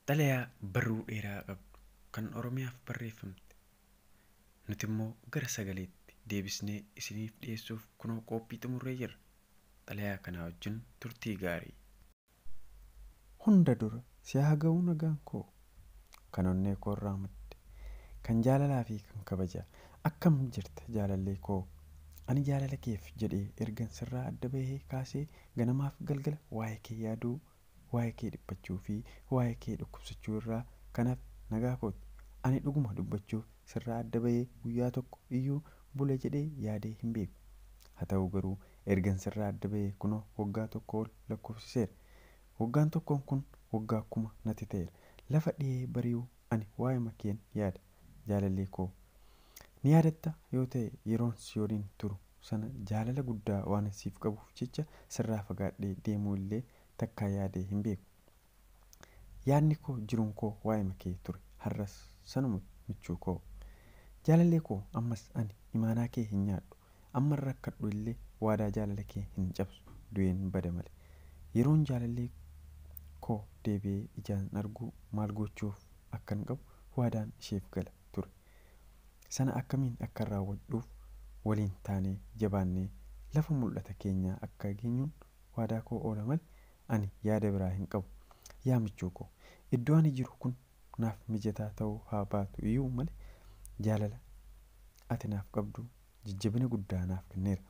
Xalayaa barruu dheeraa qabdu kan Oromiyaaf barreeffamte nuti immoo gara sagaleetti deebisnee isiniif dhiyeessuuf kunoo qophii xumurree jirra. Xalayaa kanaa wajjin turtii gaarii. Hunda dura si haa ga'u nagaan koo kan onnee koo irraa madde kan jaalalaa fi kan kabajaa. Akkam jirta jaalallee koo? Ani jaalala keef jedhee ergan sirraa adda bahee kaasee ganamaaf galgala waa'ee kee yaaduu, waa'ee kee dhiphachuu fi waa'ee kee dhukkubsachuu irraa kanaaf nagaa kooti. Ani dhuguma dubbachuuf sirraa adda bahee guyyaa tokko iyyuu bula jedhee yaadee hin beeku. Haa ta'u garuu ergan sirraa adda bahee kunoo waggaa tokko ol lakkoofsiseera. Waggaan tokkoon kun waggaa 1000 natti ta'eera. Lafa dhihee bari'uu ani waa'ee keen yaada. Jaalallee koo ni yaadatta yoo ta'e yeroon si waliin turu sana jaalala guddaa waan siif qabuuf jecha sirraa fagaadhee deemuu illee takkaa yaadee hin beeku. Yaadni koo jiruun koo waa'ee kee ture. Har'as sanuma michuu koo. Jaalallee koo ammas ani imaanaa kee hin nyaadhu. Amma rakkadhu illee waadaa jaalala kee hin cabsu. Du'een bada malee. Yeroon jaalallee koo deebi'ee ijaan arguu maal gochuuf akkan qabu waadaan isheef gala ture. Sana akkamiin akka raawwadhuuf waliin taanee jabaannee lafa mul'ata keenyaa akka geenyuun waadaa koo oola malee ani yaada biraa hin qabu. Yaa michuu koo, iddoo ani jiru kun naaf mijataa ta'uu haa baatu iyyuu malee jaalala ati naaf qabdu jajjabina guddaa naaf kenneera.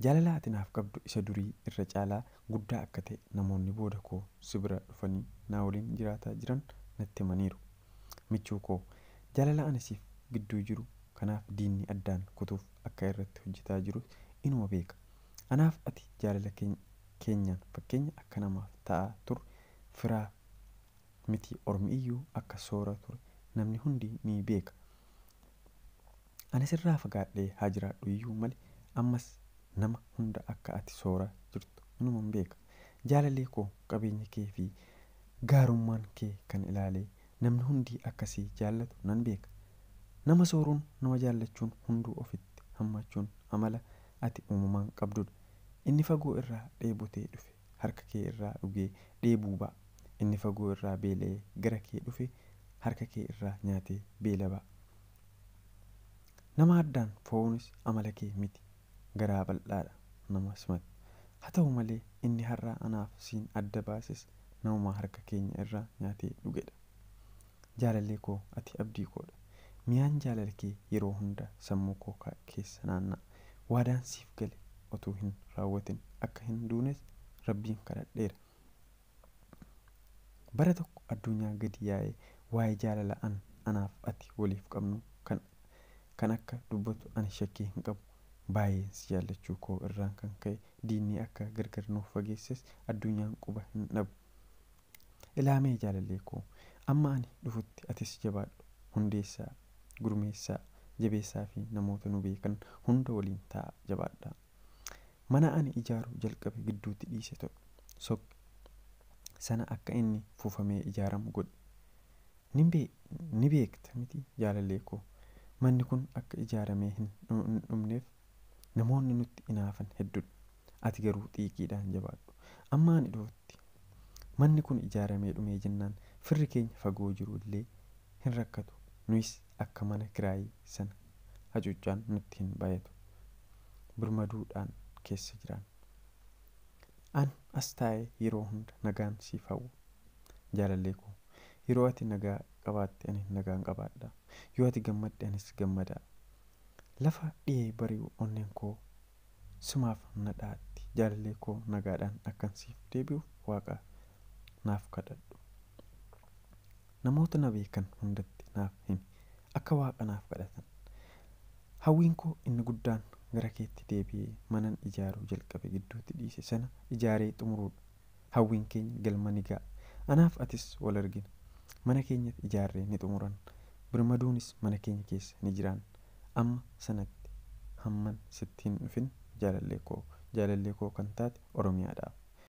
Jaalala ati naaf qabdu isa durii irra caalaa guddaa akka ta'e namoonni booda koo si bira dhufanii naa waliin jiraataa jiran natti himaniiru. Michuu koo, jaalala ani siif gidduu jiru kanaaf diinni addaan kutuuf akka irratti hojjetaa jiru inuma beeka. Anaaf ati jaalala keenyaan fakkeenya akka namaaf ta'aa turre firaa miti ormi iyyuu akka soora ture namni hundi ni beeka. Ani sirraa fagaadhee haa jiraadhu iyyuu malee ammas nama hunda akka ati soora jirtu inuma beeka. Jaalallee koo qabeenya kee fi gaarummaan kee kan ilaalee namni hundi akkasii jaallatu nan beeka. Nama sooruun nama jaallachuun hunduu ofitti hammachuun amala ati uumamaan qabdudha. Inni fagoo irraa dheebotee dhufe harka kee irraa dhugee dheebuu ba'a. Inni fagoo irraa beela'ee gara kee dhufe harka kee irraa nyaatee beela ba'a. Nama addaan fo'uunis amala kee miti. Garaa bal'aadha nama simata. Haa ta'u malee inni har'a anaaf siin adda baases namuma harka keenya irraa nyaatee dhugedha. Jaalallee koo ati abdii koodha. Mi'aan jaalala kee yeroo hunda sammuu koo keessa naanna'a. Waadaan siif gale otuu hin raawwatin akka hin duunes rabbiin kadhadheera. Bara tokko addunyaa gadi yaa'ee waa'ee jaalala anaaf ati waliif qabnu kan akka dubbatu ani shakkii hin qabu. Baay'een si jaallachuu koo irraan kan ka'e diinni akka gargar nuuf fageesses addunyaan quba hin dhabu. Ilaamee jaalallee koo amma ani dhufutti atis jabaadhu. Hundeessaa, gurmeessaa, jabeessaa fi namoota nu beekan hunda waliin ta'a jabaadhaa. Mana ani ijaaru jalqabe gidduutti dhiise soqe sana akka inni fufamee ijaaramu godhe. Ni beekta miti jaalallee koo. Manni kun akka ijaaramee hin dhumneef namoonni nutti inaafan hedduudha. Ati garuu xiiqiidhaan jabaadhu. Amma ani dhufutti manni kun ijaaramee dhumee jennaan firri keenya fagoo jiru illee hin rakkatu. Nuyis akka mana kiraayii sana hacuuccaan nutti hin baay'atu. Birmaduudhaan keessa jiraan. An as taa'ee yeroo hunda nagaan siif hawwa. Jaalallee koo, yeroo ati nagaa qabaatte ani nagaan qabaadha. Yoo ati gammadde anis gammadaa. Lafa dhihee bari'u onneen koo sumaaf na dhaatti. Jaalallee koo nagaadhaan akkan siif deebi'uuf waaqa naaf kadhadhu. Namoota na beekan hundatti naaf himi. Akka waaqa naaf kadhatan. Hawwiin koo inni guddaan gara keetti deebi'ee manan ijaaruu jalqabe gidduutti dhiise sana ijaaree xumuruudha. Hawwiin keenya galma ni ga'a. Anaaf atis wal argina. Mana keenyatti ijaarree ni xumuran. Birmaduunis mana keenya keessa ni jiraan. Amma sanatti hamman sitti hin dhufin jaalallee koo kan taate Oromiyaadhaaf.